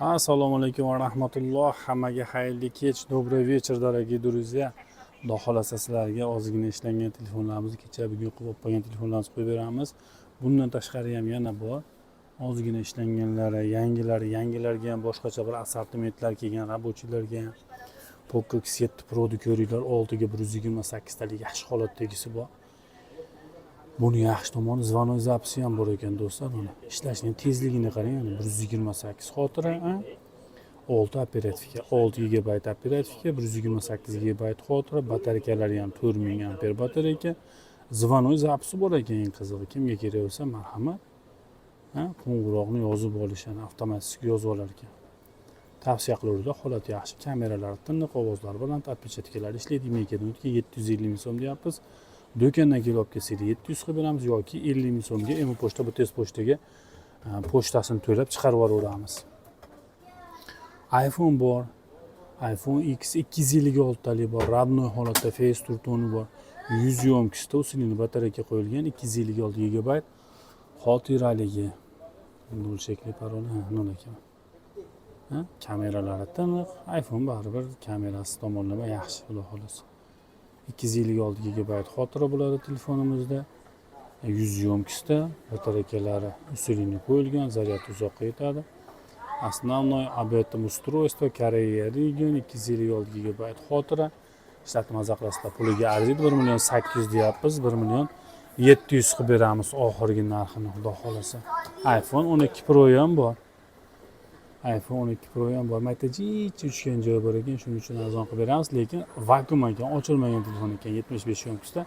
Assalomu alaykum va rahmatulloh. Hammaga xayrli kech, добрый вечер, дорогие друзья. Xudo xohlasa, sizlarga ozgina ishlangan telefonlarimizni, kecha bugun qilib olib qo'ygan telefonlarimizni qo'yib beramiz. Bundan tashqari ham yana bor. Ozgina ishlanganlari, yangilari, yangilarga ham boshqacha bir assortimentlar kelgan, рабочий larga ham. Poco X7 Pro'ni ko'ringlar, 6 ga 128 talik yaxshi holatdagisi bor. Buni yaxshi tomoni, звонок записи ham bor ekan, do'stlar. Buni ishlashning tezligini qarang, mana 128 xotira, a? 6 оперативка, 6 gigabayt оперативка, 128 gigabayt xotira, батарейка lari ham 4000 amper батарейка, звонок записи bor ekan eng qizig'i. Kimga kerak bo'lsa, marhamat. Ha, qo'ng'iroqni yozib olishani avtomatik yozib olar ekan. Tavsiya qilaveradi, holati yaxshi, kameralari tiniq, ovozlari baland, отпечатка lari ishlaydi, IMEIdan o'tgan. 750 ming so'm deyapmiz. Do'kondan kelib olib kelsanglar, 700 qilib beramiz yoki 50 ming so'mga emu pochta, bu tez pochtaga pochtasini to'lab chiqarib yuboraveramiz. iPhone bor. iPhone X 256 talik bor, родной holatda, Face turtuni bor. 100 ёмкость da усиленный батарейка qo'yilgan, 256 gigabayt xotiraligi. Bo'lchakli paroli, ha, nol ekan. Ha, kameralari tiniq. iPhone baribir kamerasi tomonlama yaxshi, xudo xohlasa. 256 gigabayt xotira bo'ladi telefonimizda. 100 ёмкость da, батарейка lari усиленный qo'yilgan, zaryad uzoqqa yetadi. Основной об этом устройство Koreya region, 256 gigabayt xotira. Ishlatib maza qilasizlar, puliga arziydi. 1 million 800 deyapmiz, 1 million 700 qilib beramiz oxirgi narxini, xudo xohlasa. iPhone 12 Pro ham bor. iPhone 12 Pro ham bor. Mayda jicha uchgan joyi bor ekan, shuning uchun arzon qilib beramiz, lekin vakuum ekan, ochilmagan telefon ekan. 75 ёмкость da,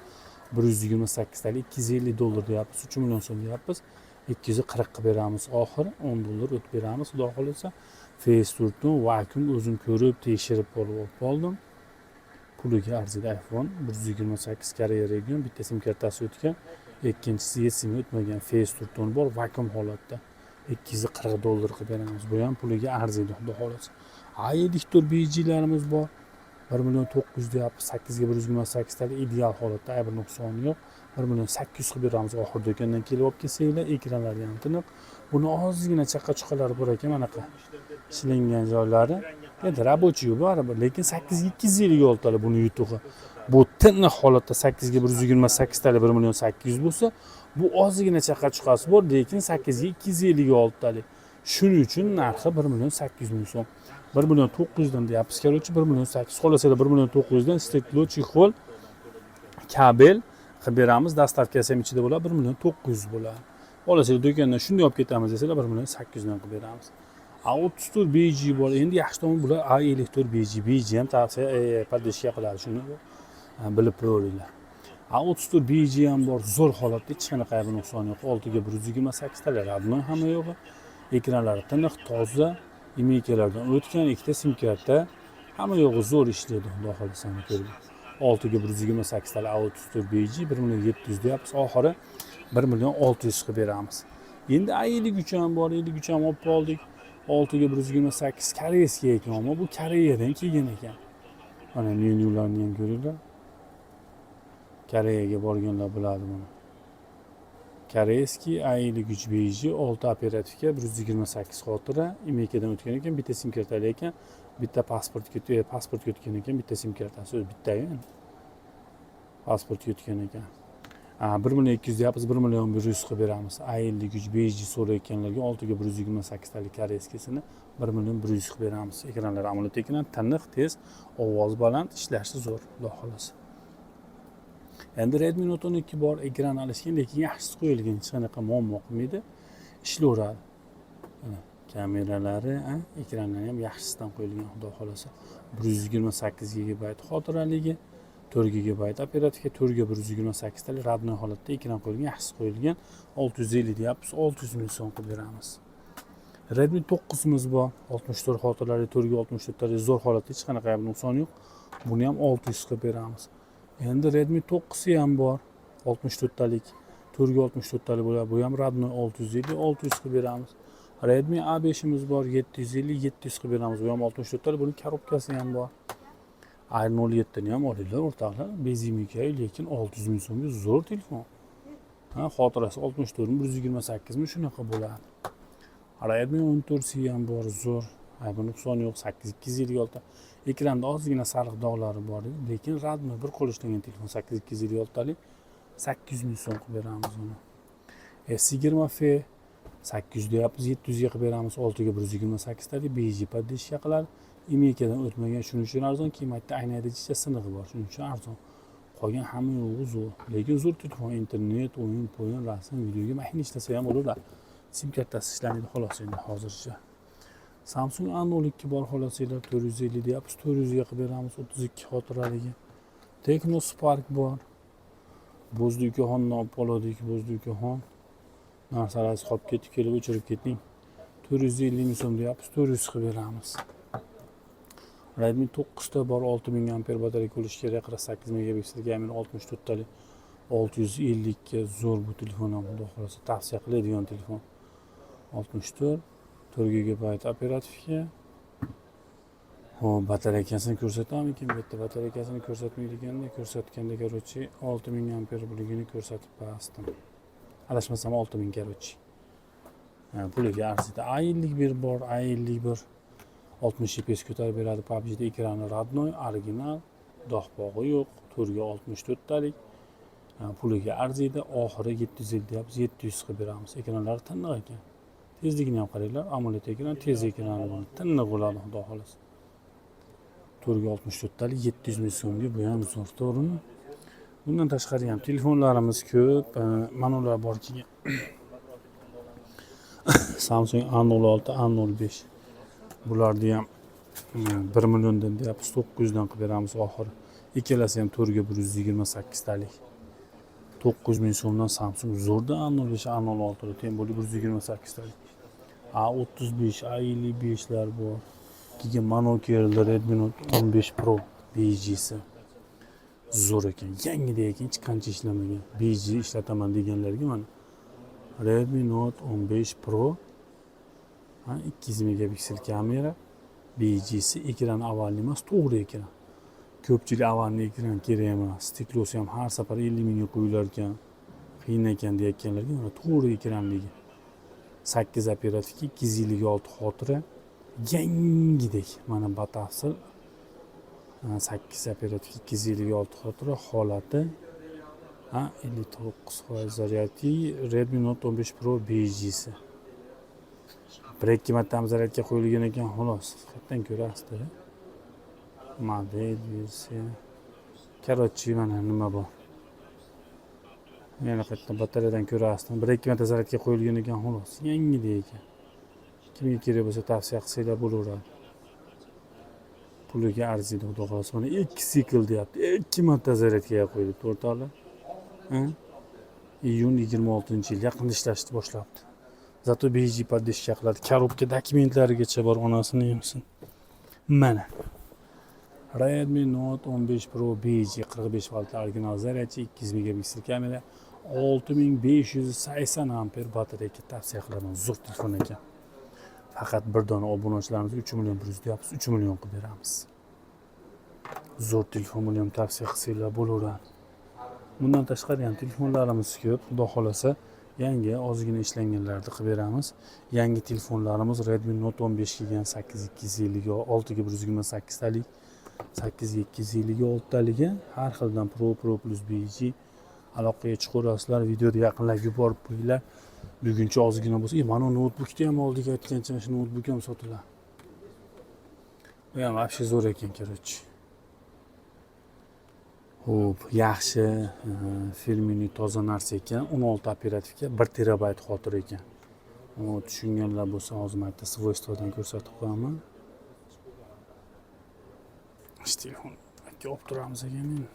128 talik, 250 dollar deyapmiz, 3 million so'm deyapmiz. 240 qilib beramiz oxiri, 10 dollar o'tib beramiz, xudo xohlasa. Face turtdim, vakuum, o'zim ko'rib, tekshirib olib oldim. Puliga arziydi iPhone 128, Koreya region, bitta sim kartasi o'tgan, ikkinchisi eSIM o'tmagan, Face turtuni bor, vakuum holatda. 240 dollar qilib beramiz. Bu ham puliga arziydi, xudo xohlasa. A 54 BGlarimiz bor. 1 million 900 deyapmiz, 8 ga 128 talik, ideal holatda, ayb nuqsoni yo'q. 1 million 800 qilib beramiz oxirida, do'kondan kelib olib kelsanglar, ekranlari ham tiniq. Buni ozgina chaqa chuqalari bor ekan, manaqa shilingan joylari. Endi рабочий baribir, lekin 8 ga 256 talik buni yutug'i. Bu tiniq holatda 8 ga 128 talik 1 million 800 bo'lsa, bu ozgina chaqa chuqasi bor, lekin 8 ga 256 talik. Shuning uchun narxi 1 million 800 ming so'm. 1 million 900 dan deyapmiz, короче, 1 million 800. Xohlasanglar, 1 million 900 dan стекло, чехол, kabel qilib beramiz. Доставка si ham ichida bo'ladi, 1 million 900 bo'ladi. Xohlasanglar, do'kondan shunday olib ketamiz desanglar, 1 million 800 dan qilib beramiz. A34 BG bor. Endi yaxshi tomoni, bular A54 BG, BG ham tavsiya поддержка qiladi, shuni bilib qo'yinglar. A34 BG ham bor, zo'r holatda, hech qanaqa aybi nuqsoni yo'q. 6 ga 128 talik, родной hamma yo'g'i. Ekranlari tiniq, toza, IMEIlardan o'tgan, ikkita sim karta, hamma yo'g'i zo'r ishlaydi, xudo xohlasa, ko'ring. 6 ga 128 talik A34 BG 1 million 700 deyapmiz, oxiri 1 million 600 qilib beramiz. Endi A53 ham bor, 53 ham olib qoldik. 6 ga 128, корейский ekan, ammo bu Koreyadan kelgan ekan. Mana menyularni ham ko'ringlar. Koreyaga borganlar biladi buni. Корейский A53 BG, 6 оперативка, 128 xotira, IMEIdan o'tgan ekan, bitta sim kartali ekan, bitta pasportga o'tgan ekan, bitta sim kartasi o'zi bitta endi. Pasportga o'tgan ekan. 1 million 200 deyapmiz, 1 million 100 qilib beramiz. A53 BG so'rayotganlarga 6 ga 128 talik корейский sini 1 million 100 qilib beramiz. Ekranlari AMOLED ekran, tiniq, tez, ovoz baland, ishlashi zo'r, xudo xohlasa. Endi Redmi Note 12 bor, ekran alishgan, lekin yaxshisi qo'yilgan, hech qanaqa muammo qilmaydi, ishlayveradi. Mana kameralari, ekranlari ham yaxshisidan qo'yilgan, xudo xohlasa. 128 gigabayt xotiraligi, 4 gigabayt оперативка, 4 ga 128 talik, родной holatda, ekran qo'yilgan, yaxshisi qo'yilgan. 650 deyapmiz, 600 ming so'm qilib beramiz. Redmi 9imiz bor, 64 xotirali, 4 ga 64 talik, zo'r holatda, hech qanaqa ayb nuqsoni yo'q. Buni ham 600 qilib beramiz. Endi Redmi 9 ham bor, 64 talik, 4 ga 64 talik bo'ladi. Bu ham родной, 650, 600 qilib beramiz. Redmi A5imiz bor, 750, 700 qilib beramiz. Bu ham 64 talik, buning коробка si ham bor. A07 ni ham olinglar, o'rtoqlar, безимка, lekin 600 ming so'mga zo'r telefon. Ha, xotirasi 64 mi, 128 mi, shunaqa bo'ladi. Redmi 14 C ham bor, zo'r. Aybi nuqsoni yo'q, 8256. Ekranda ozgina sariq dog'lari bor edi, lekin родной, bir qo'l ishlagan telefon. 8256 talik, 800 000 so'm qilib beramiz uni. S20 FE 800 deyapmiz, 700 ga qilib beramiz. 6 ga 128 talik, 5G поддержка qiladi, IMEIdan o'tmagan, shuning uchun arzon. Keyin mayda aynakda jicha sinig'i bor, shuning uchun arzon. Qolgan hamma yo'g'i zo'r, lekin zo'r telefon. Internet, o'yin po'yin, rasm, videoga mayin ishlasa ham bo'laveradi. Sim kartasi ishlamaydi xolos endi hozircha. Samsung A02 bor, xohlasanglar, 450 deyapmiz, 400 ga qilib beramiz, 32 xotiraligi. Tecno Spark bor, Bo'zdi ukaxondan olib qoldik. Bo'zdi ukaxon, narsalari qolib ketib, kelib o'chirib keting. 450 000 so'm deyapmiz, 400 qilib beramiz. Redmi 9 ta bor, 6000 amper batareyka bo'lishi kerak, 48 megapiksel kamera, 64 talik, 650 ga. Zo'r bu telefon ham, xudo xohlasa, tavsiya qiladigan telefon. 64, 4 gigabayt оперативка. Ho'p, batareykasini ko'rsatammikin? Bu yerda batareykasini ko'rsatmaydi ekanda. Ko'rsatganda, короче, 6000 amper buligini ko'rsatib bosdim, adashmasam, 6000, короче. Puliga arziydi. A51 bor, A51, 60 FPS ko'tarib beradi PUBGda. Ekrani родной, original, dog' pog'i yo'q, 4 ga 64 talik, puliga arziydi. Oxiri 750 deyapmiz, 700 qilib beramiz. Ekranlari tiniq ekan, tezligini ham qaranglar. AMOLED ekran, tez ekrani buni, tiniq bo'ladi, xudo xohlasa. 4 ga 64 talik, 700 000 so'mga, bu ham zo'r, to'g'rimi? Bundan tashqari ham telefonlarimiz ko'p. Mana ular bor. Keyin Samsung A06, A05, bularni ham 1 milliondan deyapmiz, 900 dan qilib beramiz oxiri. Ikkalasi ham 4 ga 128 talik, 900 000 so'mdan. Samsung zo'rda, A05, A06, тем более 128 talik. A35, A55 lar bor. Keyin mana keldi Redmi Note 15 Pro 5G'si. Zo'r ekan, yangidek ekan, hech qancha ishlamagan. 5G ishlataman deganlarga mana Redmi Note 15 Pro, ha, 200 megapiksel kamera, 5G'si, ekrani овальный emas, to'g'ri ekran. Ko'pchilik овальный ekran kerak emas, стекло si ham har safar 50 mingga qo'yilar ekan, qiyin ekan deyayotganlarga mana to'g'ri ekranligi, 8 оперативка, 256 xotira, yangidek. Mana batafsil, 8 оперативка, 256 xotira, holati, ha, 59% зарядки. Redmi Note 15 Pro 5G'si bir ikki marta zaryadga qo'yilgan ekan, xolos. Qayerdan ko'rasizda model, versiya, короче, mana nima bor, yana qayerdan batareyadan ko'rasizda, bir ikki marta zaryadga qo'yilgan ekan, xolos, yangidek ekan. Kimga kerak bo'lsa, tavsiya qilsanglar bo'laveradi, puliga arziydi, xudo xohlasa. Mana ikki sikl deyapti, ikki marta zaryadkaga qo'yilibdi, o'rtoqlar. Iyun 26-yil, yaqinda ishlashni boshlabdi, зато 5G поддержка qiladi. Коробка dokumentlarigacha bor, onasini yemsin. Mana Redmi Note 15 Pro 5G, 45 voltli original zaryadchi, 200 megapiksel kamera, 6580 amper batareyka. Tavsiya qilaman, zo'r telefon ekan. Faqat bir dona obunachilarimizga 3 million 100 deyapmiz, 3 million qilib beramiz. Zo'r telefon, buni ham tavsiya qilsanglar bo'laveradi. Bundan tashqari ham telefonlarimiz ko'p, xudo xohlasa, yangi, ozgina ishlanganlarni qilib beramiz. Yangi telefonlarimiz Redmi Note 15 kelgan, 8250, 6 ga 128 talik, 8256 taligi, har xildan, Pro, Pro Plus, 5G. Aloqaga chiqaverasizlar, videoda yaqinlab yuborib qo'yinglar. Buguncha ozgina bo'lsa, mana noutbukni ham oldik aytgancha, mana shu noutbuk ham sotiladi. Bu ham вообще zo'r ekan, короче. Xo'p, yaxshi, фирменный, toza narsa ekan. 16 оперативка, 1 terabayt xotira ekan. O, tushunganlar bo'lsa, hozir man bitta свойство dan ko'rsatib qo'yaman. Shu telefon aka olib turamiz ekan endi.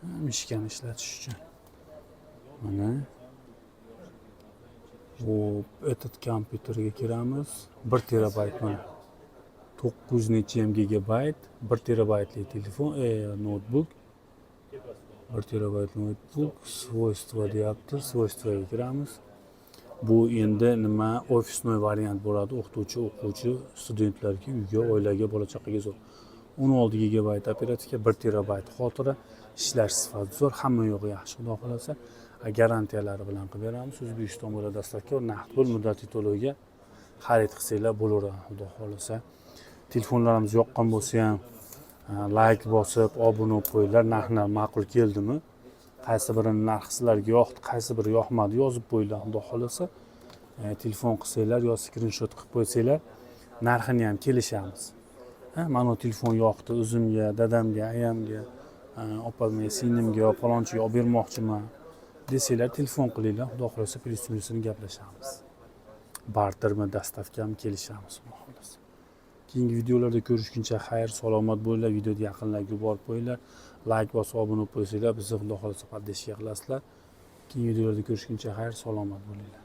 Ha, мышка ni ishlatish uchun. Mana. Xo'p, этот kompyuterga kiramiz. 1 terabayt mana. 900 necha ham gigabayt, 1 terabaytli telefon, noutbuk. 1 terabayt noutbuk, свойства deyapti. Свойство ga kiramiz. Bu endi nima, офисной variant bo'ladi. O'qituvchi, o'quvchi, studentlarga, uyga, oilaga, bola chaqaga zo'r. 16 gigabayt оперативка, 1 terabayt xotira, ishlash sifati zo'r, hamma yo'g'i yaxshi, xudo xohlasa. Garantiyalari bilan qilib beramiz. O'zbekiston bo'ylab доставка, naqd pul, muddatli to'lovga. Xarid qilsanglar bo'laveradi, xudo xohlasa. Telefonlarimiz yoqqan bo'lsa ham layk bosib, obuna bo'lib qo'yinglar. Narxlar ma'qul keldimi, qaysi birini narxi sizlarga yoqdi, qaysi biri yoqmadi, yozib qo'yinglar, xudo xohlasa. Telefon qilsanglar yo skrinshot qilib qo'ysanglar, narxini ham kelishamiz. Ha, mana bu telefon yoqdi o'zimga, dadamga, ayamga, opamga, singlimga yo palonchiga olib bermoqchiman desanglar, telefon qilinglar, xudo xohlasa, плюс minusini gaplashamiz. Bartermi, доставка mi, kelishamiz, xudo xohlasa. Keyingi videolarda ko'rishguncha xayr, salomat bo'linglar. Videoni yaqinlarga yuborib qo'yinglar, layk bosib, obuna bo'lib qo'ysanglar, bizni, xudo xohlasa, поддержка qilasizlar. Keyingi videolarda ko'rishguncha xayr, salomat bo'linglar.